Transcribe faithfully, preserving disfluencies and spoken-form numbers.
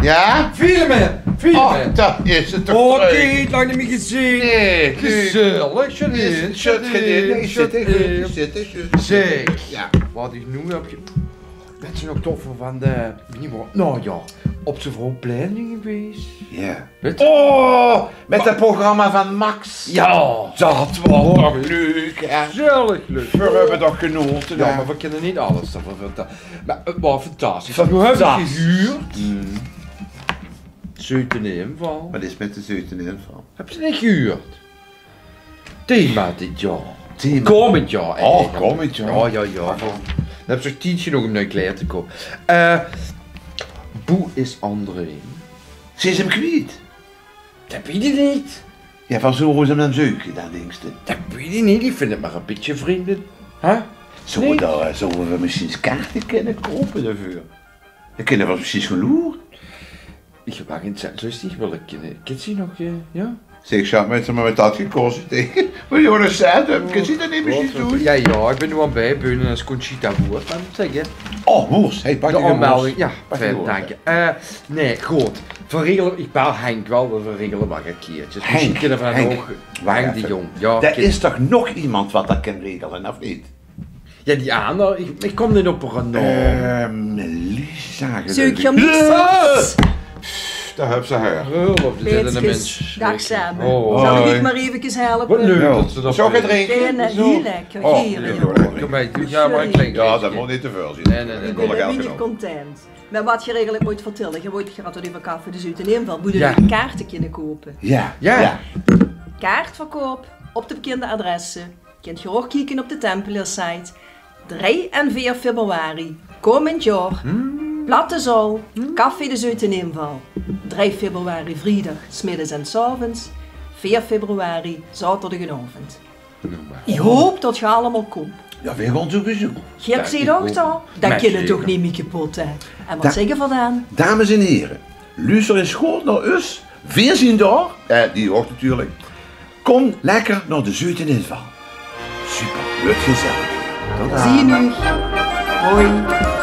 Ja? Filemon, Filemon. Och, dat is 't toch. Oké, lang neet mier gezeen. Nae, gezellig, zèt in, zèt in. Nae, zèt in, zèt in. Zeg, ja, wat ich noe höb ge-, det is nog toffer van de, wie waor, nou ja, op z'n vrouw Planning gewaes. Ja. Wèt? Oh, mit 't programma van Max. Ja. Dat waor toch leuk, hè? Gezellig leuk. Veer höbbe toch genote, hè? Ja, mer veer kinne neet alles d'rvan vertèlle. Mer 't waor fantastisch. Noe höb ich gehuurd. Zeuten inval. Wat is mit de Zeuten inval? Höbs se neet gehuurd? Thema dit jaor. Thema. Kómmend jaor eigelik. Oh, kómmend jaor. Ja, ja, ja. Dan höbs se nog tied genóg óm nuuj kleier te koupe. Eh, boe is André? Ze is 'm kwiet. Det weit ich neet. Ja, waat zólle v'r 'm dan zeuke, dan dinks se? Det weit ich neet. Ich vinj 't mer e bietje vreemd. Hè? Zólle v'r, zólle v'r mesjiens kaarte kinne koupe daoveur? Dan kinne v'r mesjiens gaon loere. Ich wach ins, zóls se, wil ich kinne, kins se nog, eh, ja? Zeg, sjat, mer, mer mit dat gekos, ich dink, mer jóh, dat zèt 'm, kins se dat neet mesjiens doon? Ja, ja, ich bön noe aan 't biebeune es Conchita Wurst aan 't zègke. Oh, Wurst, hey, pak de aanmelding. Ja, fijn, dank dich. Eh, nae, good. Veer regele, ich bel Henk waal, veer regele waal get kieërtjes. Mesjiens kinne v'r dan ouch Henk de Jong. Ja, det is toch nog emes wat det kan regele, of neet? Ja, die anger, ich, ich kóm neet op häör naom. Eh, Melissa, geluif ich. Zeuk geer niks? Dao höbs se häör. Hulp, die zit in de mins. Daag same. Zal ich dich mer efkes helpe? Wat leuk det se det doos. Zoe gedrinke? Hiel lekker. Kóm mer, doe, ja, mer ein klein bietje. Ja, det mót neet te väöl zeen. Nae, nae, nae. Ich bön neet content. Mer wat geer eigelik mót vertèlle, geer wèt, geer hat 't euver Café de Zeuten Inval, boe geer kaarte kinne koupe. Ja. Ja. Kaartverkoup op de bekinde adresse. Kint geer ouch kieke op de Tempeleer site. Drie en veer februari, kómmend jaor. Platte zaal, Café de Zeuten Inval. Drie februari, vriedag, 's middes en 's aoves. Veer februari, zaoterdigenaovend. Ich haop det geer allemaol kómp. Ja, veer gaon sowieso. Geer zeet ouch dao. Det kin toch neet mie kepot, hè? En wat zègke v'r dan? Dames en hiere, luuster ins good nao us. Veer zeen dao. Eh, die ouch natuurlik. Kóm lekker nao de Zeuten Inval. Super, weurt gezellig. Tot dan. Zeen uch. Hoi.